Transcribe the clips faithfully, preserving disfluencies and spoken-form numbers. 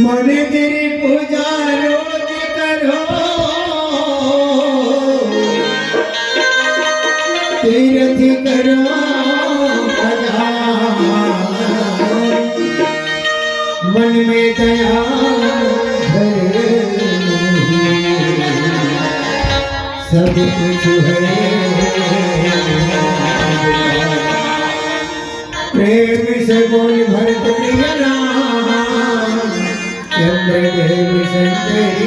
मन गिरी पूजा रोज करो, तीरथ करो हजार। मन में दया धरे, सब कुछ है। प्रेम से बोल भरत प्रिय राम, चंद्रदेव संजय।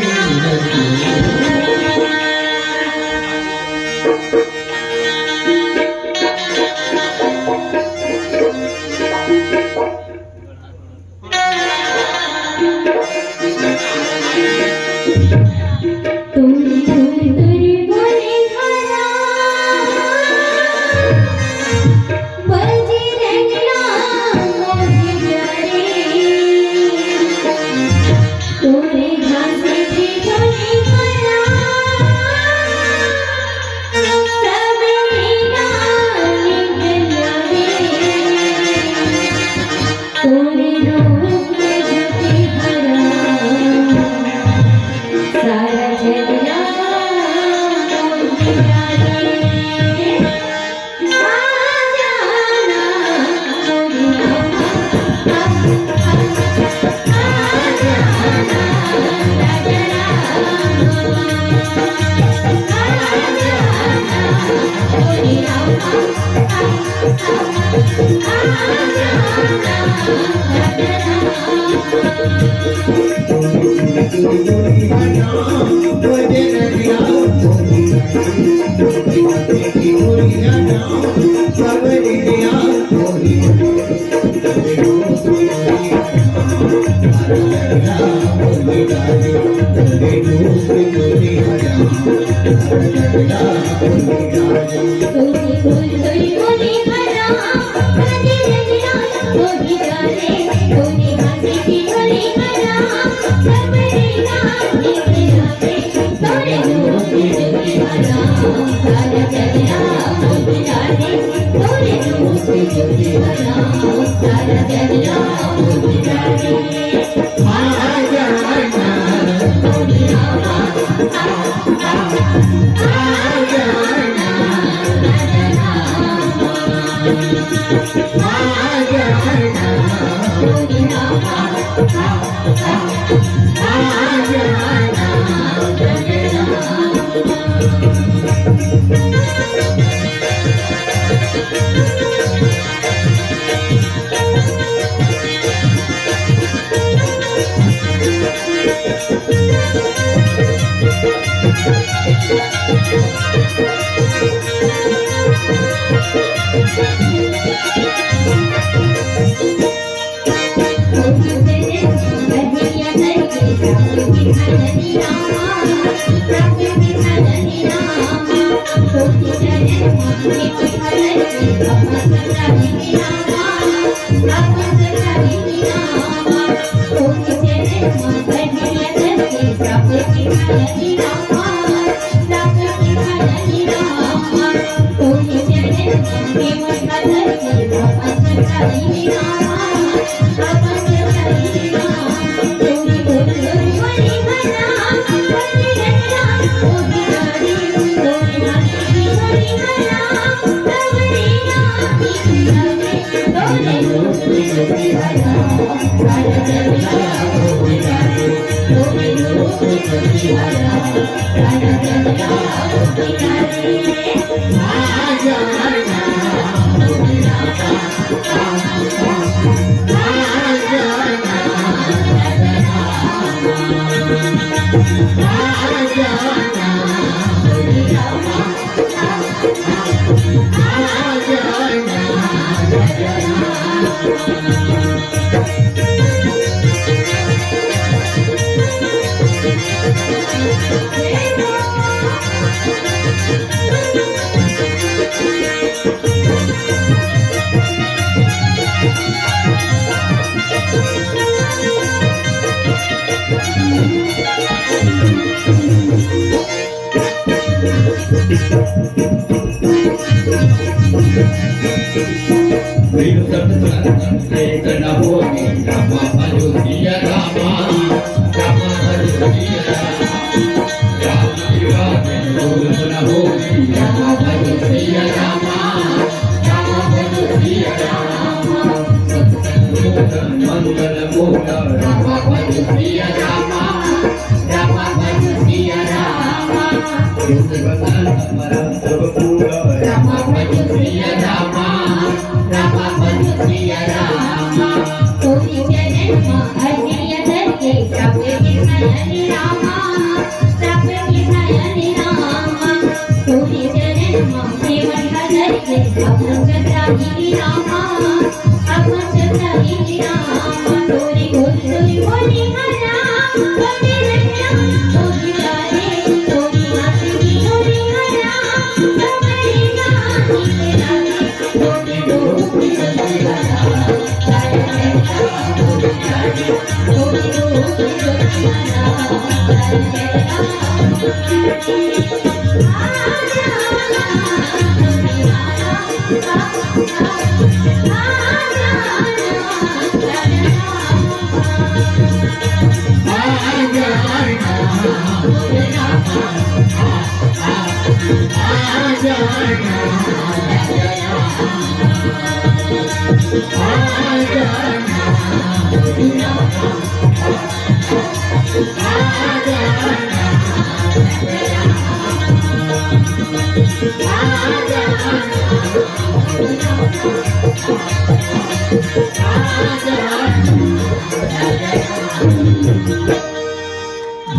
रामा भजु सिया रामा, रामा भजु सिया रामा। तुझे बसंत मरा सब पूरा। रामा भजु सिया रामा, रामा भजु सिया रामा। तोरी चरण मा अर्जिया धर के, सब के नयन रामा, सब के नयन रामा। तोरी चरण मा सेवन धर के, अपन चतरा रामा, अपन चतरा रामा।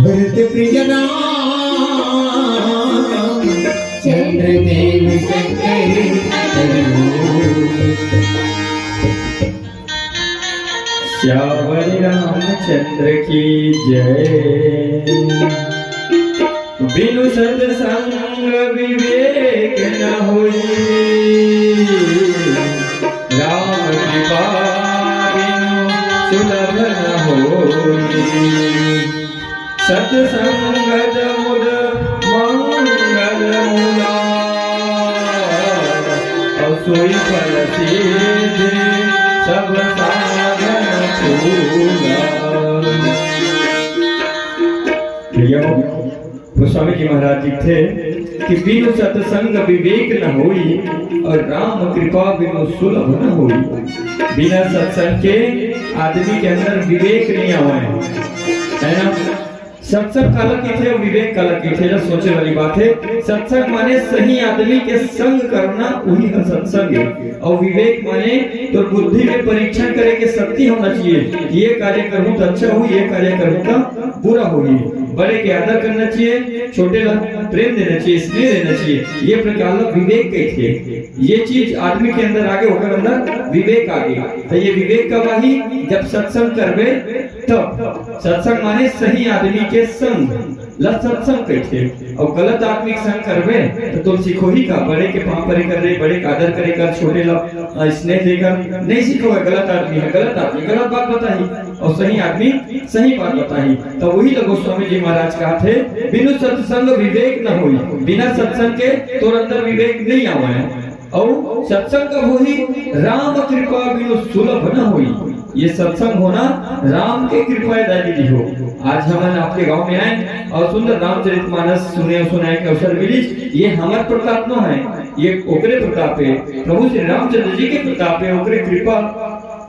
भरत प्रिय राम चंद्र देव शंकर। श्यावरि रामचंद्र की जय। बिनु सतसंग विवेक न होई, राम कृपा बिनु सुलभ न होई। सतसंगत मुद मंगल मूला, अउ सोई फल सीधे सब साधन फूला। भैया, गोस्वामी जी महाराज जी थे कि बिनु सत्संग विवेक न होई, अउ राम कृपा बिनु सुलभ न होई। बिना सत्संग के आदमी के अंदर विवेक नहीं आवे, है ना? सत्संग काला कहिथे अउ विवेक काला कहिथे, एला सोचे वाली बात हे। सत्संग माने सही आदमी के संग करना, उही ह सत्संग हे। अउ विवेक माने तोर बुद्धि के परीक्षण करे के शक्ति होना चाहिए कि ये कार्य करहूं त अच्छा होही, ये कार्य करहूं त बुरा होही। बड़े के आदर करना चाहिए, छोटे ला प्रेम देना चाहिए, स्नेह देना चाहिए। ये प्रकार ला विवेक कहिथे। ये चीज आदमी के अंदर आगे, ओकर अंदर विवेक आगे। त ये विवेक कब आही? जब सत्संग करबे तब। सत्संग माने सही आदमी के संग ल सत्संग कहिथे। अउ गलत आदमी के संग करबे त तोर सिखोही का? बड़े के पांव परे कर रे, बड़े के आदर करे कर, छोटे ला, अ, स्नेह दे कर, नहीं सिखोगे। गलत आदमी हे, गलत आदमी गलत बात बताही, अउ सही आदमी सही बात बताही। त उही ल गोस्वामी जी महाराज कहाथे, बिनु सत्संग विवेक न होई। बिना सत्संग के तोर अंदर विवेक नहीं आवे। अउ सत्संग कब होही? राम कृपा बिनु सुलभ न होई। ये सत्संग होना राम के कृपा दादी जी हो। आज हमन आपके गांव में आए अउ सुंदर रामचरित मानस सुने अउ सुनाए के अवसर मिलिस। ये हमर प्रताप नो हे, ये ओकरे प्रताप हे। प्रभु श्री रामचंद्र जी के प्रताप हे, ओकरे कृपा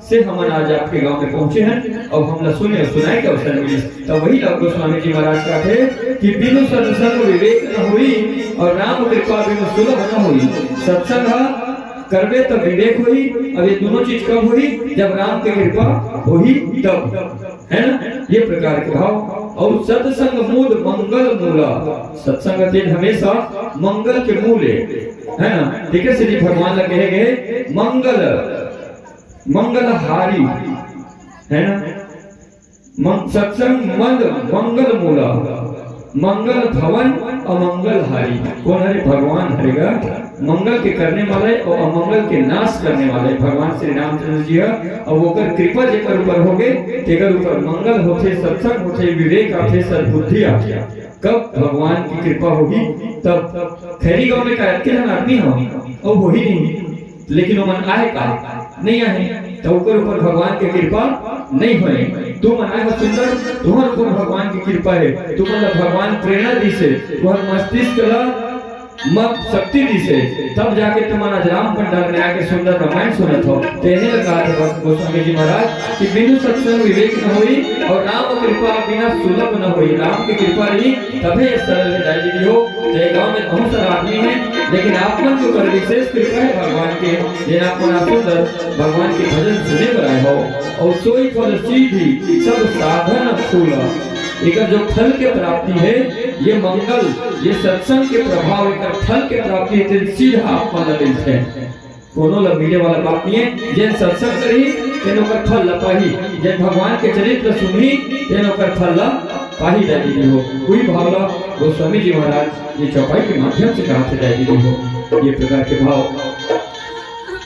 से हमन आज आपके गांव में पहुंचे हन अउ हमला सुने अउ सुनाए के अवसर मिलिस। त वही ला गोस्वामी जी महाराज कहाथे कि बिनु सत्संग विवेक न होई अउ राम कृपा बिनु सुलभ न होई। सत्संग ह करबे त विवेक होही। अब ये दोनों चीज कब होही? जब राम के कृपा होही तब, है ना? ये प्रकार के भाव। अउ सत्संग मुद मंगल मूला, सत्संग तेज हमेशा मंगल के मूल हे, है ना? तेकर सेती भगवान ला कहे गए मंगल, मंगलहारी, है ना? मं-, सत्संग मद मंगल मूला, मंगल भवन अमंगल हारी। कोन हरे? भगवान हरे गा, मंगल के करने वाला हे अउ अमंगल के नाश करने वाला हे भगवान श्री रामचंद्र जी हे। अउ ओकर कृपा जेकर ऊपर होगे, तेकर ऊपर मंगल होथे, सत्संग होथे, विवेक आथे, सद्बुद्धि आथे। कब भगवान की कृपा होही तब। खैरी गांव में का अतके झन आदमी हो, अउ होही नहीं। लेकिन ओमन आए का? नहीं आए। त ओकर ऊपर भगवान के कृपा नहीं होए। तुमन आए हो सुंदर, तुहर ऊपर भगवान की कृपा हे, तुमन ला भगवान प्रेरणा दिस हे, तुहर मस्तिष्क ला म शक्ति दिस हे, तब जाके तुमन आज राम पंडाल में आके सुंदर रामायण सुनत हो। तेने ल कहत हे गोस्वामी जी महाराज कि बिनु सत्संग विवेक न होई, और राम कृपा बिना सुलभ न होई। राम की कृपा रही तभे ये सरल हे दाई दीदी हो। जय गांव में बहुत सारा आदमी है, लेकिन आप मन के ऊपर विशेष कृपा है भगवान के, जेन आप मन सुंदर भगवान के भजन सुने बर आए हो। और सोई फल सीधी सब साधन फूल, एकर जो फल के प्राप्ति है, ये मंगल, ये सत्संग के प्रभाव, एकर फल के प्राप्ति है, तेन सीधा आप मन ल मिलथे। कोनो ल मिले वाला बात नहीं है। जेन सत्संग करही, तेन ओकर फल ल पाही। जेन भगवान के चरित्र सुनही, तेन ओकर फल ल पाही दाई दीदी हो। उही भाव ल गोस्वामी जी महाराज ये चौपाई के माध्यम से कहत हे दाई दीदी हो। ये प्रकार के भाव